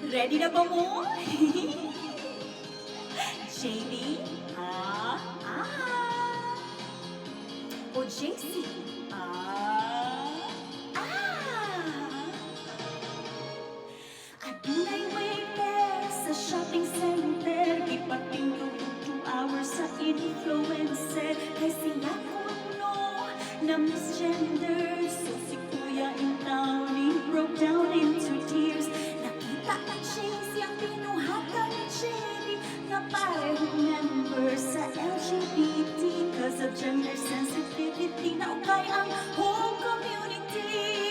Ready na ba mo? JB? Ah, ah. O JC? Ah, ah. Adunay waiter sa shopping center, gipatindog og 2 hours sa influencer kay siya kuno na misgender. So si kuya in town, he broke down into tears. Nakita ni JC ang binuhatan ni JB na parehong member sa LGBT. 'Cause of gender sensitivity, naukay ang whole community.